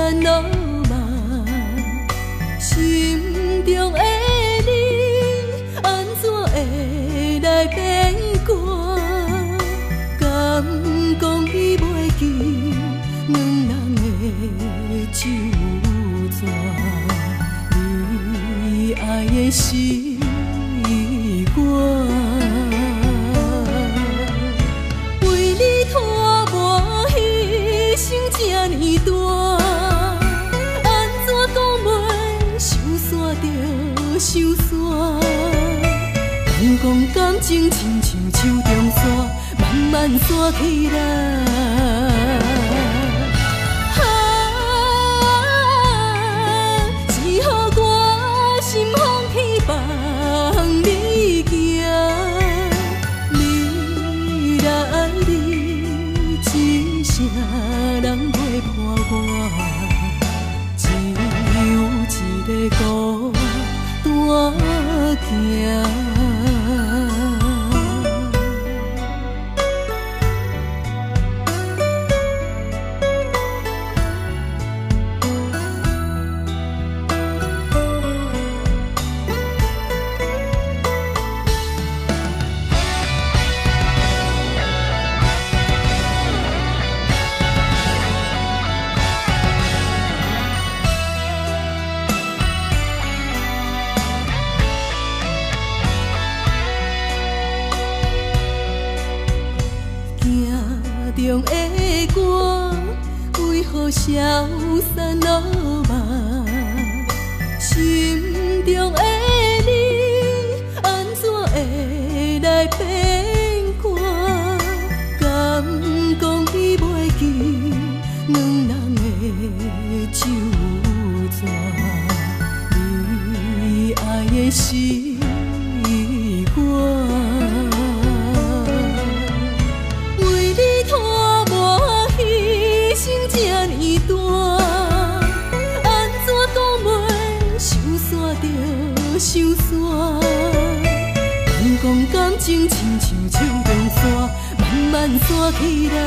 散落梦，心中的你按怎會來變卦？敢講你袂記兩人的酒饌？你愛的是我。為你拖磨犧牲這呢大，按怎講袂想散就想散？敢講感情親像手中線，慢慢散去啦。啊，只予我心放棄放你行，你若愛你，一聲人袂伴我，只有一个孤單行。中的我，為何消散落夢？心中的你，按怎會來變卦？敢講你袂記兩人的酒饌？你愛的是我。為你拖磨犧牲這呢大，按怎講袂想散就想散？敢講感情親像手中線，慢慢散去啦。